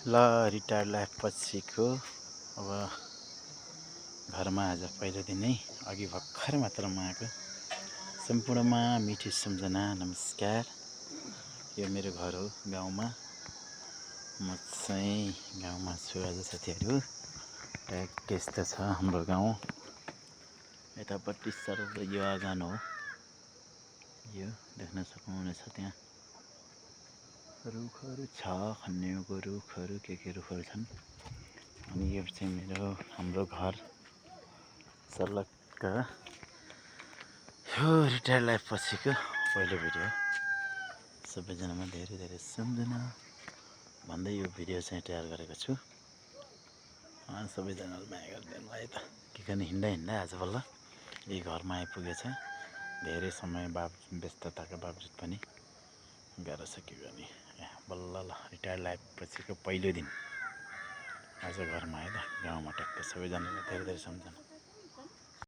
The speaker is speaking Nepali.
ल रिटायर लाइफ पछिको अब घरमा आज पहिलो दिनै अघि भर्खर मात्र म आएको। सम्पूर्णमा मिठी सम्झना नमस्कार। यो मेरो घर हो गाउँमा। म चाहिँ गाउँमा छु आज साथीहरू। ट्याक यस्तो छ हाम्रो गाउँ। यतापट्टि सर यो आँगन हो। यो देख्न सक्नुहुनेछ त्यहाँ रुखहरू छ, खन्नेको रुखहरू के रुखहरू छन्। अनि यो चाहिँ हाम्रो घर सर्लक्क। यो रिटायर लाइफ पछिको पहिलो भिडियो। सबैजनामा धेरै धेरै सम्झना भन्दै यो भिडियो चाहिँ तयार गरेको छु। सबैजनाले माया गरिदिनु भयो त। के गर्ने हिँड्दा आज बल्ल यही घरमा आइपुगेछ। धेरै समय व्यस्तताको बावजुद पनि गाह्रो छ के गर्ने। बल्ल ल रिटायर लाइफ पछिको पहिलो दिन आज घरमा आयो त। गाउँमा ट्याक्क सबैजनालाई धेरै धेरै सम्झना।